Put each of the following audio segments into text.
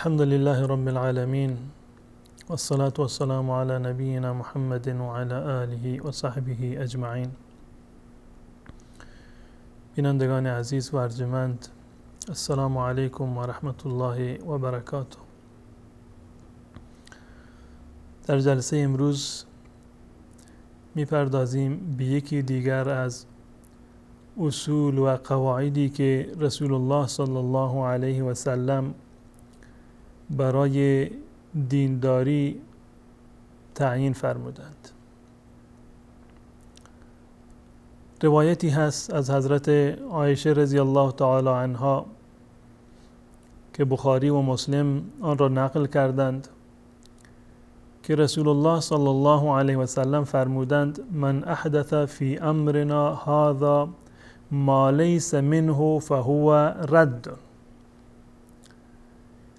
الحمد لله رب العالمين، والصلاة والسلام على نبينا محمد وعلى آله و صحبه اجمعین. بینندگان عزیز و ارجمند، السلام علیکم و رحمت الله و برکاته. در جلسه امروز میپردازیم به یکی دیگر از اصول و قواعدی که رسول الله صلی الله علیه و سلم برای دینداری تعیین فرمودند. روایتی هست از حضرت عایشه رضی الله تعالی عنها که بخاری و مسلم آن را نقل کردند که رسول الله صلی الله علیه و سلم فرمودند: من احدث فی امرنا هذا ما لیس منه فهو رد.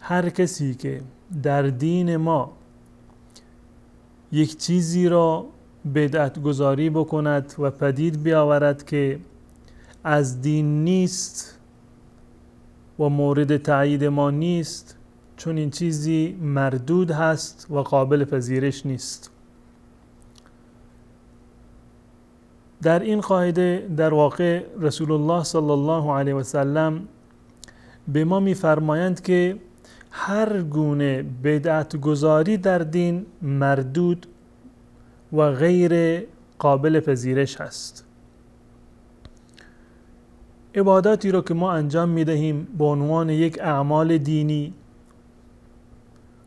هر کسی که در دین ما یک چیزی را بدعت گذاری بکند و پدید بیاورد که از دین نیست و مورد تایید ما نیست، چون این چیزی مردود هست و قابل پذیرش نیست. در این قاعده در واقع رسول الله صلی الله علیه و سلم به ما می‌فرمایند که هر گونه بدعت گذاری در دین مردود و غیر قابل پذیرش هست. عباداتی رو که ما انجام می‌دهیم به عنوان یک اعمال دینی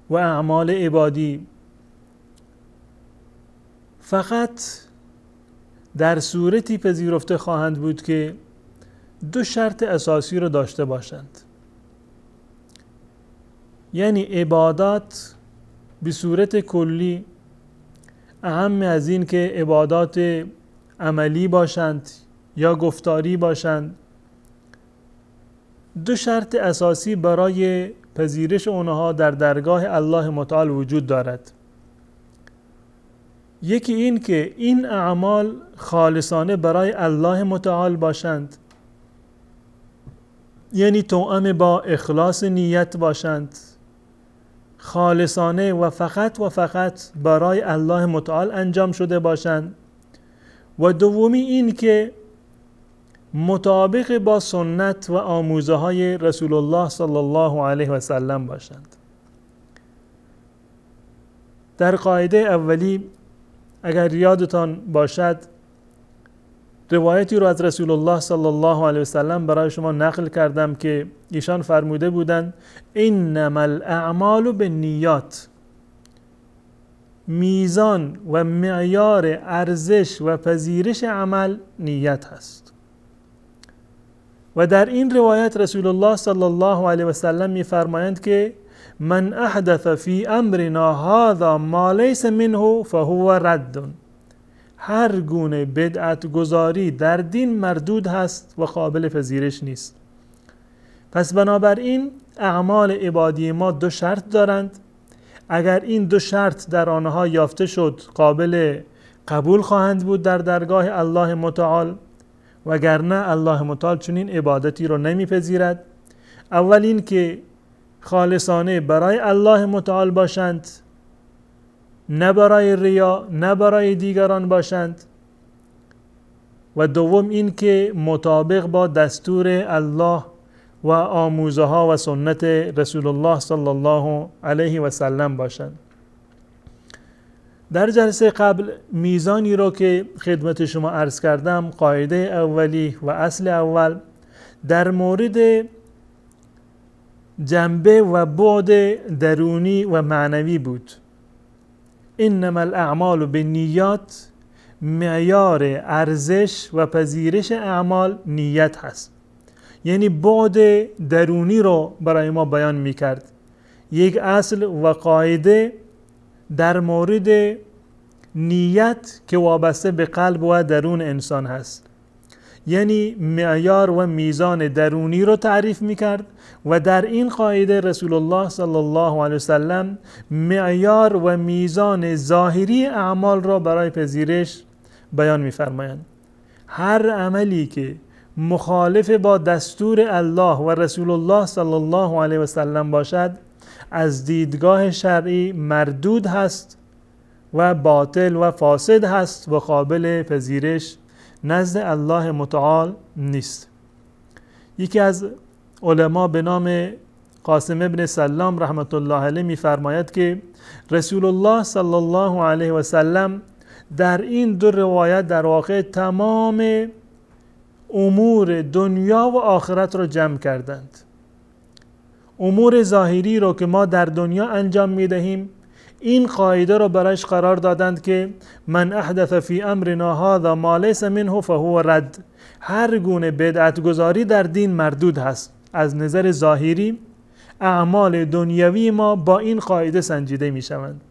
و اعمال عبادی، فقط در صورتی پذیرفته خواهند بود که دو شرط اساسی رو داشته باشند. یعنی عبادات به صورت کلی، اهم از این که عبادات عملی باشند یا گفتاری باشند، دو شرط اساسی برای پذیرش اونها در درگاه الله متعال وجود دارد. یکی این که این اعمال خالصانه برای الله متعال باشند، یعنی توأم با اخلاص نیت باشند، خالصانه و فقط و فقط برای الله متعال انجام شده باشند. و دومی این که مطابق با سنت و آموزه های رسول الله صلی الله علیه و سلم باشند. در قاعده اولی اگر یادتان باشد روایتی رو از رسول الله صلی الله علیه و سلم برای شما نقل کردم که ایشان فرموده بودند: انما الاعمال بالنیات. میزان و معیار ارزش و پذیرش عمل نیت هست. و در این روایت رسول الله صلی الله علیه و سلم می‌فرمایند که من احدث فی امرنا هذا ما لیس منه فهو رد. هر گونه بدعت گذاری در دین مردود هست و قابل پذیرش نیست. پس بنابراین اعمال عبادی ما دو شرط دارند. اگر این دو شرط در آنها یافته شد قابل قبول خواهند بود در درگاه الله متعال، وگرنه الله متعال چنین عبادتی رو نمیپذیرد. اول این که خالصانه برای الله متعال باشند، نه برای ریا، نه برای دیگران باشند. و دوم این که مطابق با دستور الله و آموزه ها و سنت رسول الله صلی الله علیه و سلم باشند. در جلسه قبل میزانی رو که خدمت شما عرض کردم، قاعده اولی و اصل اول در مورد جنبه و بعد درونی و معنوی بود. انما الاعمال بالنیات، معیار ارزش و پذیرش اعمال نیت هست. یعنی بعد درونی رو برای ما بیان میکرد. یک اصل و قاعده در مورد نیت که وابسته به قلب و درون انسان هست. یعنی معیار و میزان درونی رو تعریف میکرد و در این قاعده رسول الله صلی الله علیه وسلم معیار و میزان ظاهری اعمال را برای پذیرش بیان میفرمایند. هر عملی که مخالف با دستور الله و رسول الله صلی الله علیه وسلم باشد از دیدگاه شرعی مردود هست و باطل و فاسد هست و قابل پذیرش نزد الله متعال نیست. یکی از علما به نام قاسم ابن سلام رحمت الله علیه می‌فرماید که رسول الله صلی الله علیه و سلم در این دو روایت در واقع تمام امور دنیا و آخرت را جمع کردند. امور ظاهری را که ما در دنیا انجام می‌دهیم، این قاعده را برایش قرار دادند که من احدث فی امرنا هذا ما لیس منه فهو رد. هر گونه بدعت گذاری در دین مردود هست. از نظر ظاهری اعمال دنیوی ما با این قاعده سنجیده می شوند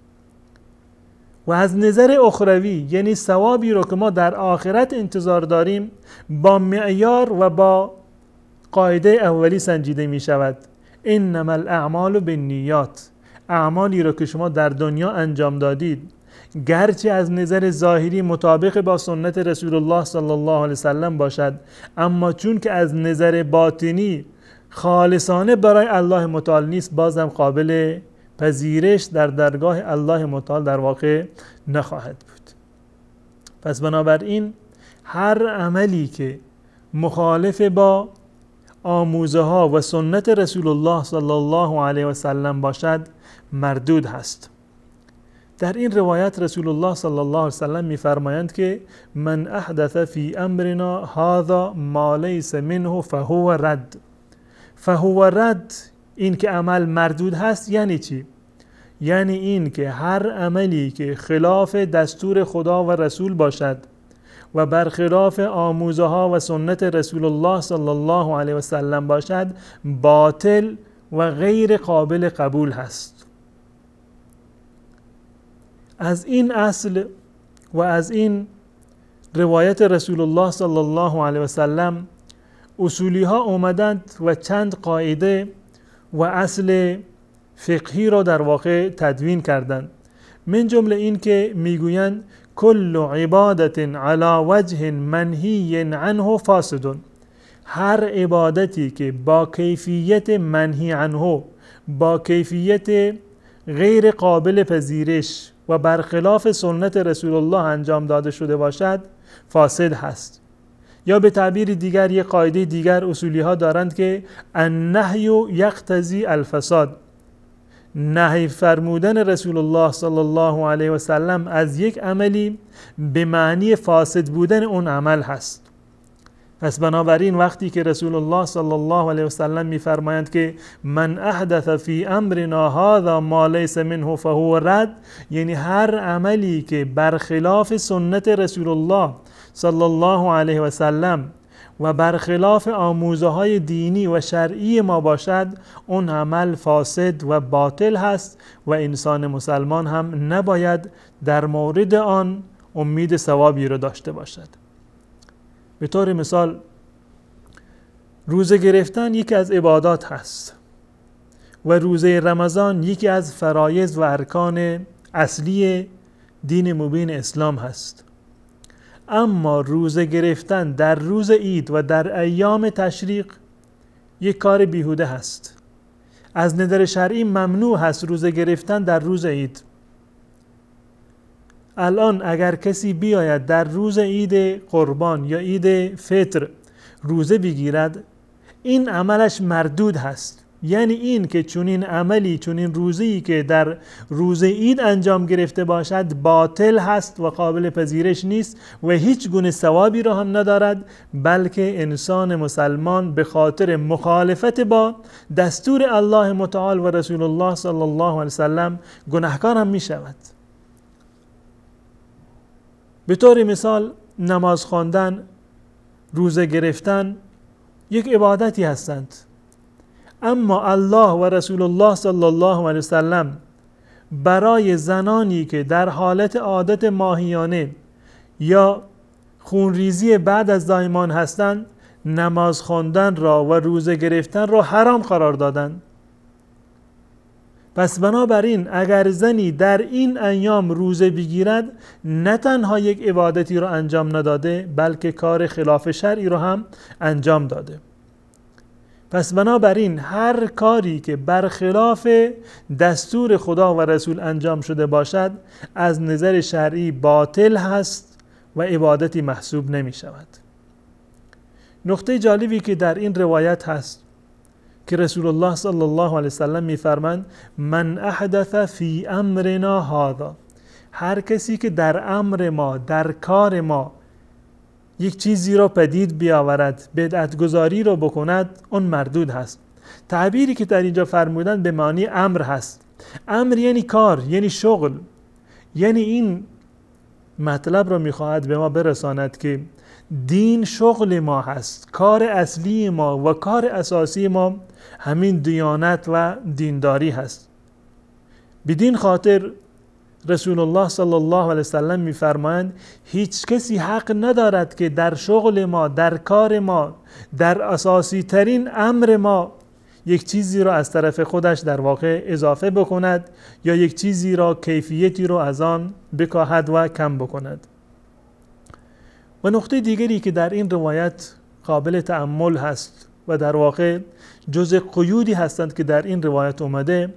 و از نظر اخروی، یعنی ثوابی رو که ما در آخرت انتظار داریم، با معیار و با قاعده اولی سنجیده می شود. انما الاعمال بالنیات. اعمالی رو که شما در دنیا انجام دادید، گرچه از نظر ظاهری مطابق با سنت رسول الله صلی الله علیه وسلم باشد، اما چون که از نظر باطنی خالصانه برای الله متعال نیست، بازم قابل پذیرش در درگاه الله متعال در واقع نخواهد بود. پس بنابراین هر عملی که مخالف با آموزه ها و سنت رسول الله صلی الله علیه و سلم باشد مردود هست. در این روایت رسول الله صلی الله علیه و سلم می‌فرمایند که من احدث فی امرنا هذا ما لیس منه فهو رد. فهو رد، این که عمل مردود هست یعنی چی؟ یعنی این که هر عملی که خلاف دستور خدا و رسول باشد و برخلاف آموزه ها و سنت رسول الله صلی الله علیه و سلم باشد، باطل و غیر قابل قبول هست. از این اصل و از این روایت رسول الله صلی الله علیه و سلم اصولی ها اومدند و چند قاعده و اصل فقهی را در واقع تدوین کردند. من جمله این که میگویند کل عبادت علی وجه منهی عنه فاسد. هر عبادتی که با کیفیت منهی عنه، با کیفیت غیر قابل پذیرش و برخلاف سنت رسول الله انجام داده شده باشد، فاسد هست. یا به تعبیر دیگر، یک قاعده دیگر اصولی ها دارند که النهی یقتضی الفساد. نهی فرمودن رسول الله صلی الله علیه و سلم از یک عملی به معنی فاسد بودن اون عمل هست. پس بنابراین وقتی که رسول الله صلی الله علیه و سلم می‌فرمایند که من احدث فی امرنا هذا ما لیس منه فهو رد، یعنی هر عملی که برخلاف سنت رسول الله صلی الله علیه و سلم و برخلاف آموزه های دینی و شرعی ما باشد، اون عمل فاسد و باطل هست و انسان مسلمان هم نباید در مورد آن امید ثوابی را داشته باشد. به طور مثال روزه گرفتن یکی از عبادات هست و روزه رمضان یکی از فرایض و ارکان اصلی دین مبین اسلام هست. اما روزه گرفتن در روز عید و در ایام تشریق یک کار بیهوده هست. از نظر شرعی ممنوع هست روزه گرفتن در روز عید. الان اگر کسی بیاید در روز عید قربان یا عید فطر روزه بگیرد، این عملش مردود هست. یعنی این که چنین عملی، چنین روزه‌ای که در روز عید انجام گرفته باشد باطل هست و قابل پذیرش نیست و هیچ گونه ثوابی را هم ندارد، بلکه انسان مسلمان به خاطر مخالفت با دستور الله متعال و رسول الله صلی الله علیه وسلم گناهکار هم می شود. به طور مثال نماز خواندن، روزه گرفتن یک عبادتی هستند، اما الله و رسول الله صلی الله علیه وسلم برای زنانی که در حالت عادت ماهیانه یا خونریزی بعد از زایمان هستند، نماز خواندن را و روزه گرفتن را حرام قرار دادند. پس بنابراین اگر زنی در این ایام روزه بگیرد، نه تنها یک عبادتی را انجام نداده، بلکه کار خلاف شرعی را هم انجام داده. پس بنابراین هر کاری که برخلاف دستور خدا و رسول انجام شده باشد از نظر شرعی باطل هست و عبادتی محسوب نمی شود. نقطه جالبی که در این روایت هست که رسول الله صلی الله علیه وسلم میفرمند من احدث فی امرنا هذا، هر کسی که در امر ما، در کار ما یک چیزی را پدید بیاورد، بدعت گذاری را بکند، اون مردود هست. تعبیری که در اینجا فرمودن به معنی امر هست. امر یعنی کار، یعنی شغل، یعنی این مطلب را میخواهد به ما برساند که دین شغل ما هست، کار اصلی ما و کار اساسی ما همین دیانت و دینداری هست. بدین خاطر رسول الله صلی الله علیه وسلم میفرمایند هیچ کسی حق ندارد که در شغل ما، در کار ما، در اساسی ترین امر ما یک چیزی را از طرف خودش در واقع اضافه بکند یا یک چیزی را، کیفیتی را از آن بکاهد و کم بکند. و نقطه دیگری که در این روایت قابل تأمل هست و در واقع جز قیودی هستند که در این روایت اومده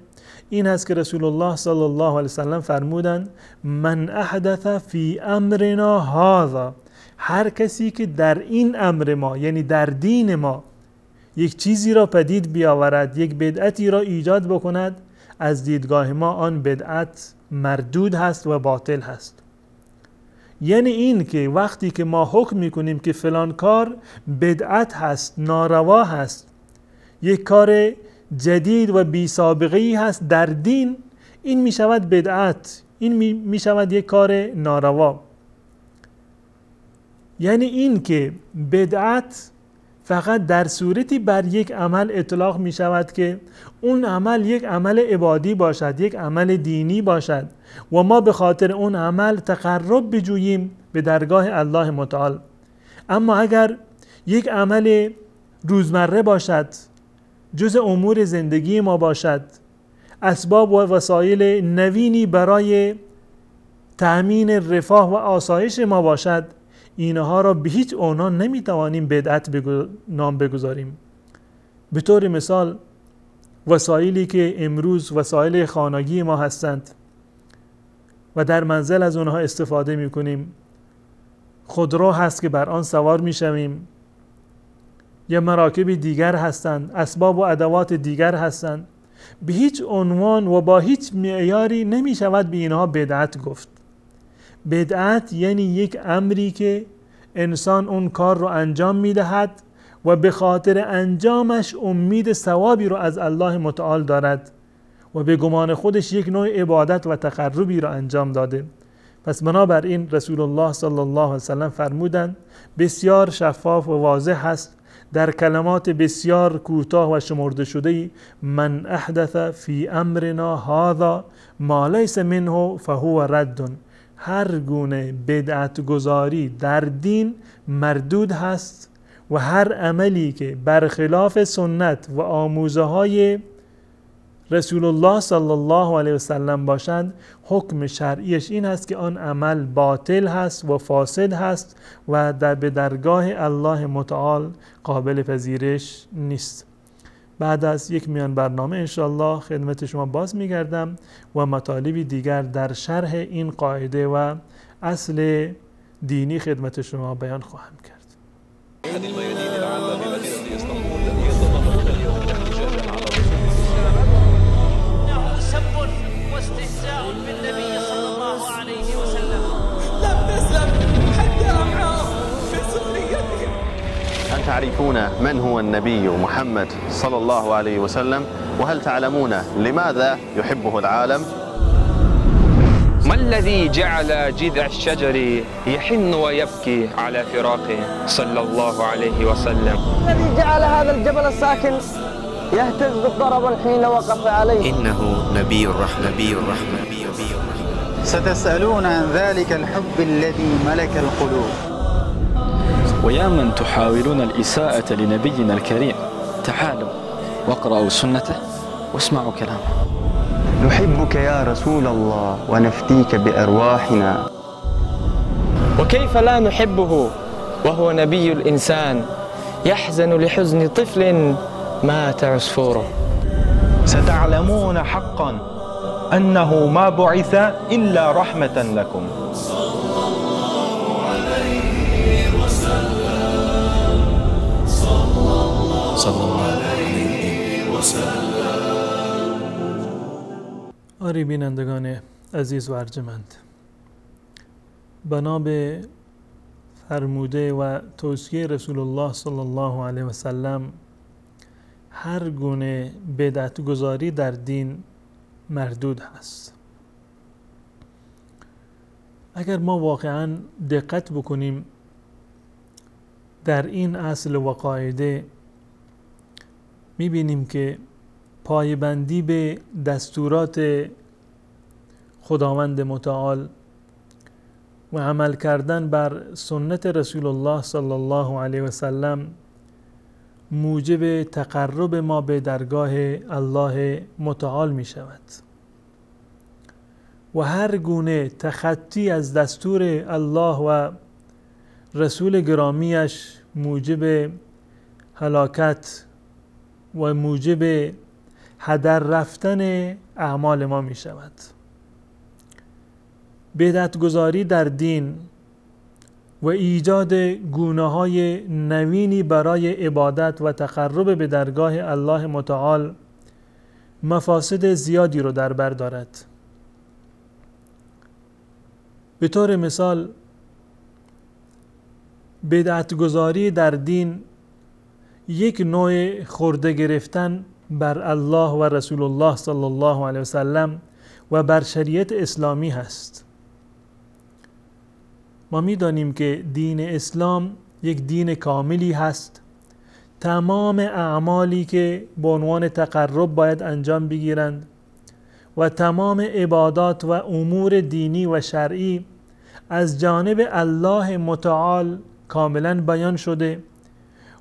این هست که رسول الله صلی الله علیه وسلم فرمودند من احدث فی امرنا هذا، هر کسی که در این امر ما، یعنی در دین ما، یک چیزی را پدید بیاورد، یک بدعتی را ایجاد بکند، از دیدگاه ما آن بدعت مردود هست و باطل هست. یعنی این که وقتی که ما حکم میکنیم که فلان کار بدعت هست، ناروا هست، یک کار جدید و بی سابقه ای هست در دین، این می شود بدعت، این می شود یک کار ناروا. یعنی این که بدعت فقط در صورتی بر یک عمل اطلاق می شود که اون عمل یک عمل عبادی باشد، یک عمل دینی باشد و ما به خاطر اون عمل تقرب بجوییم به درگاه الله متعال. اما اگر یک عمل روزمره باشد، جز امور زندگی ما باشد، اسباب و وسایل نوینی برای تأمین رفاه و آسایش ما باشد، اینها را به هیچ عنوان نمیتوانیم بدعت نام بگذاریم. به طور مثال وسایلی که امروز وسایل خانگی ما هستند و در منزل از اونها استفاده میکنیم، خودرو هست که بر آن سوار میشویم، یا مراکب دیگر هستند، اسباب و ادوات دیگر هستند، به هیچ عنوان و با هیچ معیاری نمیشود به اینها بدعت گفت. بدعت یعنی یک امری که انسان اون کار رو انجام میدهد و به خاطر انجامش امید ثوابی رو از الله متعال دارد و به گمان خودش یک نوع عبادت و تقربی رو انجام داده. پس بنابراین رسول الله صلی الله علیه وسلم فرمودند بسیار شفاف و واضح هست در کلمات بسیار کوتاه و شمرده شده، من احدث فی امرنا هذا ما لیس منه فهو رد. هر گونه بدعت گذاری در دین مردود هست و هر عملی که برخلاف سنت و آموزه های رسول الله صلی الله علیه وسلم باشند، حکم شرعیش این است که آن عمل باطل هست و فاسد هست و در به درگاه الله متعال قابل پذیرش نیست. بعد از یک میان برنامه انشاءالله خدمت شما باز میگردم و مطالب دیگر در شرح این قاعده و اصل دینی خدمت شما بیان خواهم کرد. هل تعرفون من هو النبي محمد صلى الله عليه وسلم؟ وهل تعلمون لماذا يحبه العالم؟ ما الذي جعل جذع الشجر يحن ويبكي على فراقه صلى الله عليه وسلم؟ الذي جعل هذا الجبل الساكن يهتز بالضرب حين وقف عليه. إنه نبي الرحمة، نبي الرحمة، نبي الرحمة. ستسألون عن ذلك الحب الذي ملك القلوب. ويا من تحاولون الإساءة لنبينا الكريم، تعالوا واقرأوا سنته واسمعوا كلامه. نحبك يا رسول الله ونفديك بأرواحنا. وكيف لا نحبه وهو نبي الإنسان، يحزن لحزن طفل مات عصفوره. ستعلمون حقا أنه ما بعث إلا رحمة لكم. صلى الله عليه وسلم، صلى الله عليه وسلم. آری بینندگان عزیز و ارجمند، بنا به فرموده و توصیه رسول الله صلی الله علیه و سلم، هر گونه بدعت گذاری در دین مردود هست. اگر ما واقعا دقت بکنیم در این اصل و قاعده، میبینیم که پایبندی به دستورات خداوند متعال و عمل کردن بر سنت رسول الله صلی الله علیه و سلم موجب تقرب ما به درگاه الله متعال می شود و هر گونه تخطی از دستور الله و رسول گرامیش موجب هلاکت و موجب هدر رفتن اعمال ما می شود. بدعت گذاری در دین و ایجاد گونه های نوینی برای عبادت و تقرب به درگاه الله متعال مفاسد زیادی رو در بر دارد. به طور مثال بدعت گذاری در دین یک نوع خرده گرفتن بر الله و رسول الله صلی الله علیه وسلم و بر شریعت اسلامی هست. ما میدانیم که دین اسلام یک دین کاملی هست. تمام اعمالی که به عنوان تقرب باید انجام بگیرند و تمام عبادات و امور دینی و شرعی از جانب الله متعال کاملا بیان شده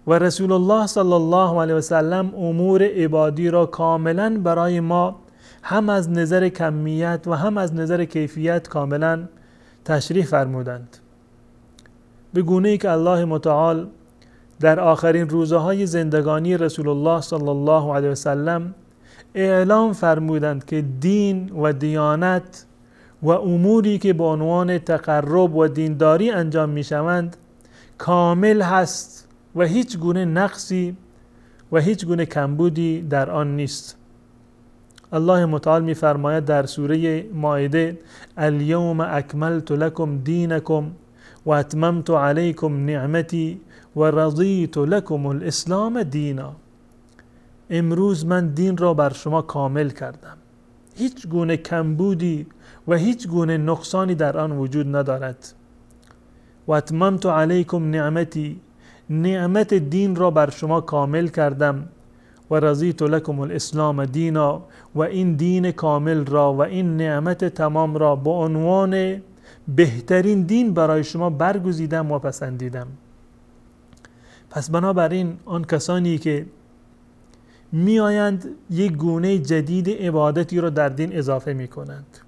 و رسول الله صلی الله علیه وسلم امور عبادی را کاملا برای ما هم از نظر کمیت و هم از نظر کیفیت کاملا تشریح فرمودند، به گونه ای که الله متعال در آخرین روزهای زندگانی رسول الله صلی الله علیه وسلم اعلام فرمودند که دین و دیانت و اموری که به عنوان تقرب و دینداری انجام میشوند کامل هست و هیچ گونه نقصی و هیچ گونه کمبودی در آن نیست. الله متعال میفرماید در سوره مائده: الیوم اکملت لکم دینکم و اتممت علیکم نعمتی و رضیت لکم الاسلام دینا. امروز من دین را بر شما کامل کردم، هیچ گونه کمبودی و هیچ گونه نقصانی در آن وجود ندارد. و اتممت علیکم نعمتی، نعمت دین را بر شما کامل کردم، و رضیت لکم الاسلام دینا، و این دین کامل را و این نعمت تمام را به عنوان بهترین دین برای شما برگزیدم و پسندیدم. پس بنابراین آن کسانی که می آیند یک گونه جدید عبادتی را در دین اضافه می کنند،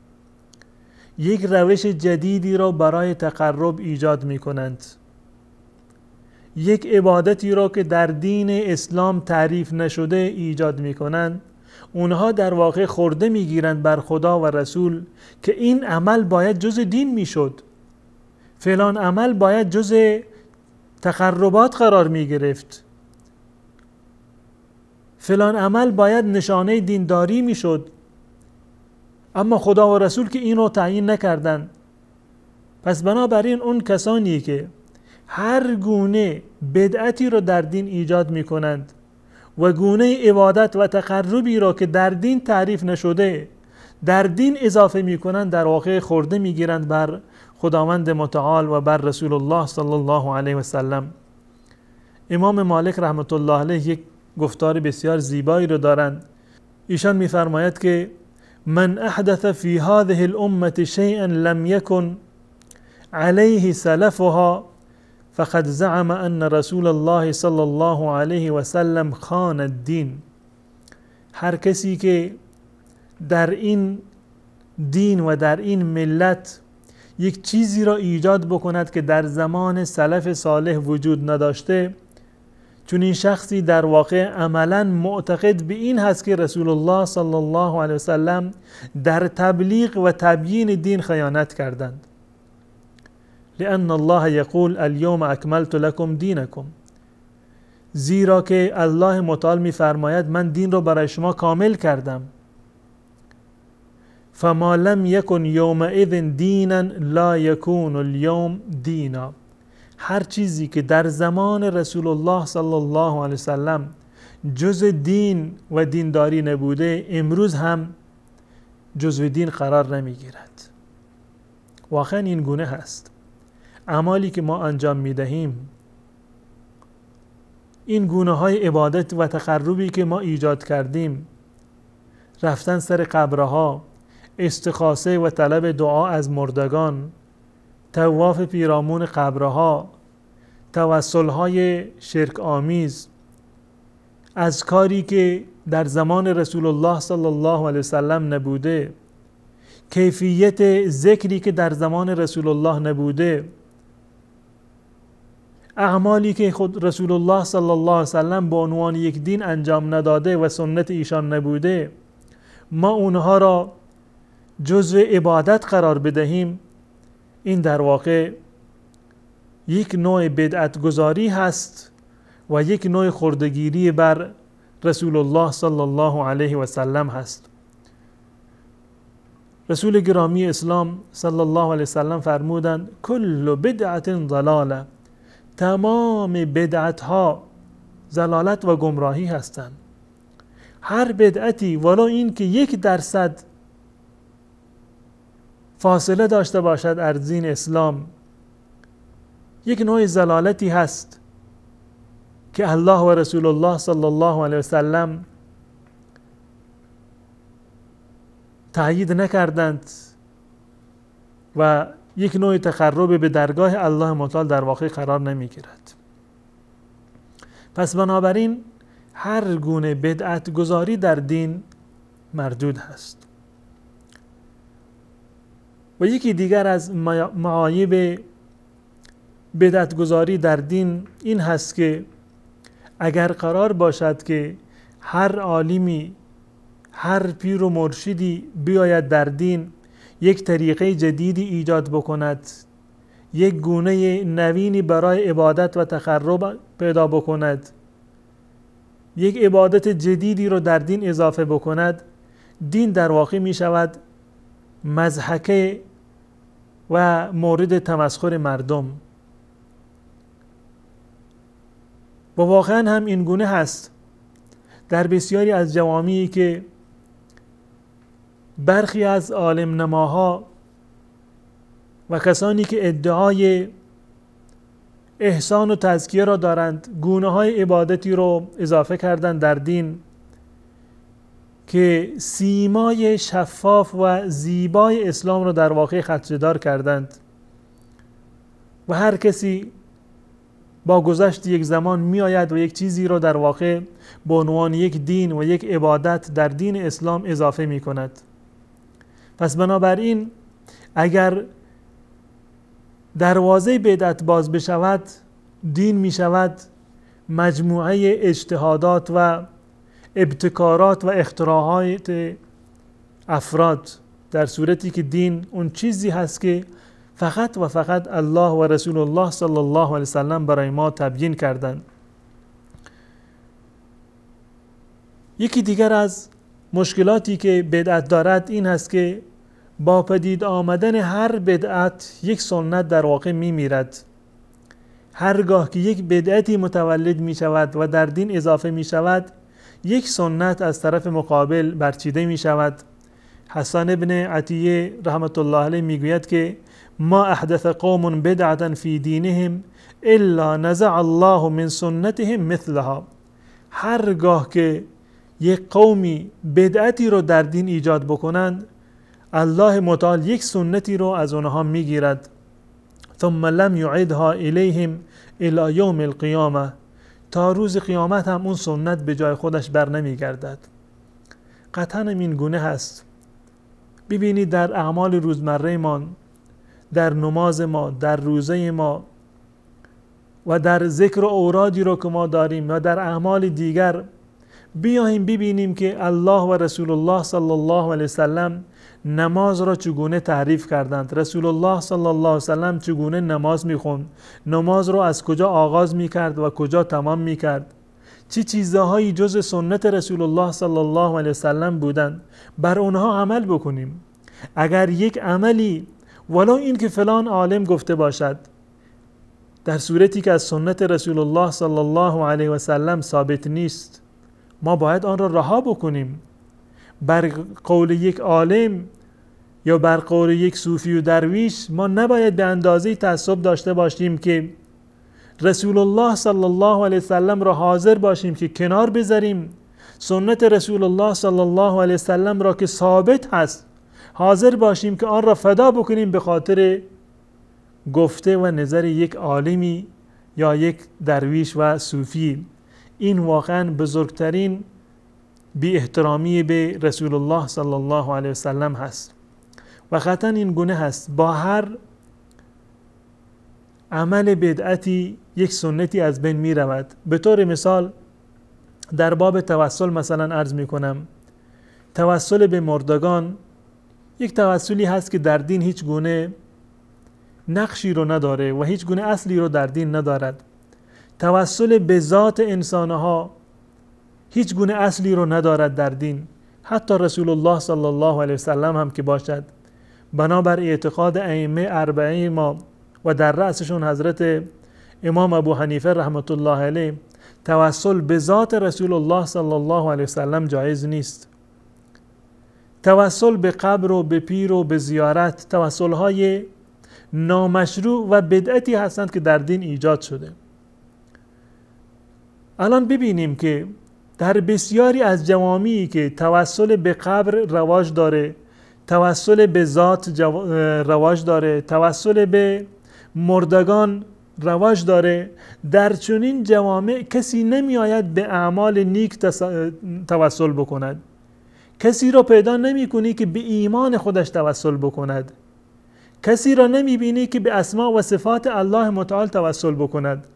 یک روش جدیدی را برای تقرب ایجاد می کنند، یک عبادتی را که در دین اسلام تعریف نشده ایجاد می کنند، اونها در واقع خورده می گیرند بر خدا و رسول که این عمل باید جز دین می شد، فلان عمل باید جز تقربات قرار می گرفت، فلان عمل باید نشانه دینداری می شد، اما خدا و رسول که این رو تعیین نکردند. پس بنابراین اون کسانی که هر گونه بدعتی رو در دین ایجاد می کنند و گونه عبادت و تقربی را که در دین تعریف نشده در دین اضافه می کنند، در واقع خورده می گیرند بر خداوند متعال و بر رسول الله صلی الله علیه و سلم. امام مالک رحمت الله علیه یک گفتار بسیار زیبایی رو دارند. ایشان میفرماید که من احدث فی هذه الامة شیئا لم یکن علیه سلفها فقد زعم ان رسول الله صلی الله علیه و سلم خان الدین. هر کسی که در این دین و در این ملت یک چیزی را ایجاد بکند که در زمان سلف صالح وجود نداشته، چون این شخصی در واقع عملا معتقد به این هست که رسول الله صلی الله علیه وسلم در تبلیغ و تبیین دین خیانت کردند. لأن الله یقول اليوم اکملت لكم دینکم، زیرا که الله متعال میفرماید من دین رو برای شما کامل کردم. فما لم یکن یومئذ دینا لا یکون اليوم دینا، هر چیزی که در زمان رسول الله صلی الله علیه وسلم جز دین و دینداری نبوده امروز هم جزو دین قرار نمیگیرد. واقعا این گونه هست. اعمالی که ما انجام میدهیم، این گونه های عبادت و تقربی که ما ایجاد کردیم، رفتن سر قبرها، استغاثه و طلب دعا از مردگان، طواف پیرامون قبرها، توسلهای شرک آمیز، از کاری که در زمان رسول الله صلی الله علیه وسلم نبوده، کیفیت ذکری که در زمان رسول الله نبوده، اعمالی که خود رسول الله صلی الله علیه وسلم به عنوان یک دین انجام نداده و سنت ایشان نبوده، ما اونها را جزو عبادت قرار بدهیم، این در واقع یک نوع بدعت گذاری هست و یک نوع خردگیری بر رسول الله صلی الله علیه و سلم هست. رسول گرامی اسلام صلی الله علیه و سلم فرمودند کل بدعت ضلاله، تمام بدعت ها ضلالت و گمراهی هستند. هر بدعتی ولو این که 1% فاصله داشته باشد از دین اسلام، یک نوع ضلالتی هست که الله و رسول الله صلی الله علیه وسلم تأیید نکردند و یک نوع تقرب به درگاه الله متعال در واقع قرار نمیگیرد. پس بنابراین هر گونه بدعت گذاری در دین مردود هست. و یکی دیگر از معایب بدعت گذاری در دین این هست که اگر قرار باشد که هر عالمی، هر پیر و مرشدی بیاید در دین یک طریقه جدیدی ایجاد بکند، یک گونه نوینی برای عبادت و تقرب پیدا بکند، یک عبادت جدیدی رو در دین اضافه بکند، دین در واقع می شود مضحکه و مورد تمسخر مردم. و واقعا هم این گونه هست. در بسیاری از جوامعی که برخی از عالم نماها و کسانی که ادعای احسان و تزکیه را دارند، گونه های عبادتی رو اضافه کردند در دین که سیمای شفاف و زیبای اسلام رو در واقع خدشه‌دار کردند و هر کسی با گذشت یک زمان می آید و یک چیزی رو در واقع به عنوان یک دین و یک عبادت در دین اسلام اضافه می کند. پس بنابراین اگر دروازه بدعت باز بشود، دین می شود مجموعه اجتهادات و ابتکارات و اختراعات افراد، در صورتی که دین اون چیزی هست که فقط و فقط الله و رسول الله صلی الله علیه وسلم برای ما تبیین کردند. یکی دیگر از مشکلاتی که بدعت دارد این هست که با پدید آمدن هر بدعت یک سنت در واقع می میرد. هرگاه که یک بدعتی متولد می شود و در دین اضافه می شود، یک سنت از طرف مقابل برچیده می شود. حسن ابن عطیه رحمت الله علیه می گوید که ما احدث قوم بدعة فی دینهم الا نزع الله من سنتهم مثلها. هرگاه که یک قومی بدعتی رو در دین ایجاد بکنند، الله متعال یک سنتی رو از آنها میگیرد. ثم لم یعدها الیهم الی یوم القیامه، تا روز قیامت هم اون سنت به جای خودش بر نمیگردد. قطعا این گونه هست. ببینید در اعمال روزمره ما، در نماز ما، در روزه ما و در ذکر و اورادی رو که ما داریم و در اعمال دیگر بیاییم ببینیم که الله و رسول الله صلی الله علیه وسلم نماز را چگونه تعریف کردند، رسول الله صلی الله علیه وسلم چگونه نماز میخوند، نماز را از کجا آغاز میکرد و کجا تمام میکرد، چه چیزهایی جز سنت رسول الله صلی الله علیه وسلم بودند، بر اونها عمل بکنیم. اگر یک عملی ولو این که فلان عالم گفته باشد در صورتی که از سنت رسول الله صلی الله علیه وسلم ثابت نیست، ما باید آن را رها بکنیم. بر قول یک عالم یا بر قول یک صوفی و درویش ما نباید به اندازه تعصب داشته باشیم که رسول الله صلی الله علیه وسلم را حاضر باشیم که کنار بذاریم، سنت رسول الله صلی الله علیه وسلم را که ثابت هست حاضر باشیم که آن را فدا بکنیم به خاطر گفته و نظر یک عالمی یا یک درویش و صوفی. این واقعا بزرگترین بی احترامی به رسول الله صلی الله علیه وسلم هست و قطعا این گونه هست. با هر عمل بدعتی یک سنتی از بین می رود. به طور مثال در باب توسل مثلا عرض می کنم، توسل به مردگان یک توسلی هست که در دین هیچ گونه نقشی رو نداره و هیچ گونه اصلی رو در دین ندارد. توسل به ذات انسانها هیچ گونه اصلی رو ندارد در دین، حتی رسول الله صلی الله علیه وسلم هم که باشد، بنابر اعتقاد ائمه اربعه ما و در رأسشون حضرت امام ابو حنیفه رحمت الله علیه، توسل به ذات رسول الله صلی الله علیه وسلم جایز نیست. توسل به قبر و به پیر و به زیارت توسل های نامشروع و بدعتی هستند که در دین ایجاد شده. الان ببینیم که در بسیاری از جوامعی که توسل به قبر رواج داره، توسل به ذات رواج داره، توسل به مردگان رواج داره، در چنین جوامع کسی نمی آید به اعمال نیک توسل بکند. کسی را پیدا نمی کنی که به ایمان خودش توسل بکند. کسی را نمی بینی که به اسماء و صفات الله متعال توسل بکند.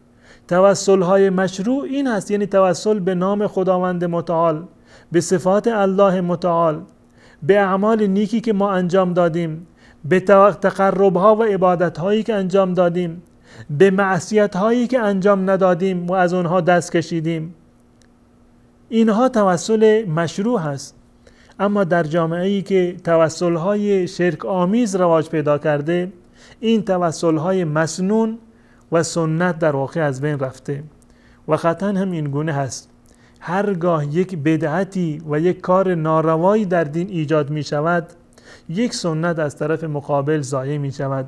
توسل های مشروع این هست، یعنی توسل به نام خداوند متعال، به صفات الله متعال، به اعمال نیکی که ما انجام دادیم، به تقرب ها و عبادت هایی که انجام دادیم، به معصیت هایی که انجام ندادیم و از آنها دست کشیدیم. اینها توسل مشروع هست. اما در جامعه ای که توسل های شرک آمیز رواج پیدا کرده، این توسل های مسنون و سنت در واقع از بین رفته و قطعا هم این گونه هست. هرگاه یک بدعتی و یک کار ناروایی در دین ایجاد می شود، یک سنت از طرف مقابل ضایع می شود.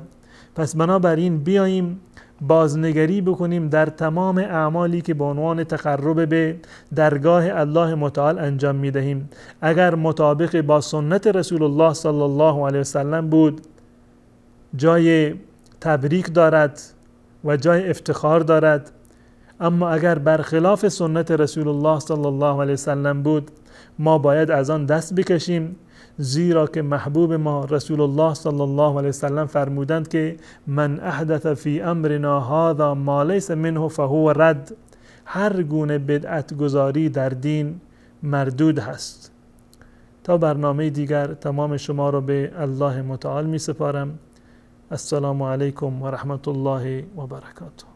پس بنابراین بیاییم بازنگری بکنیم در تمام اعمالی که به عنوان تقرب به درگاه الله متعال انجام می دهیم. اگر مطابق با سنت رسول الله صلی الله علیه وسلم بود، جای تبریک دارد و جای افتخار دارد. اما اگر برخلاف سنت رسول الله صلی الله علیه وسلم بود، ما باید از آن دست بکشیم، زیرا که محبوب ما رسول الله صلی الله علیه وسلم فرمودند که من احدث فی امرنا هذا ما لیس منه فهو رد. هر گونه بدعت گذاری در دین مردود هست. تا برنامه دیگر تمام شما را به الله متعال می سپارم. السلام علیکم و رحمت الله و برکاته.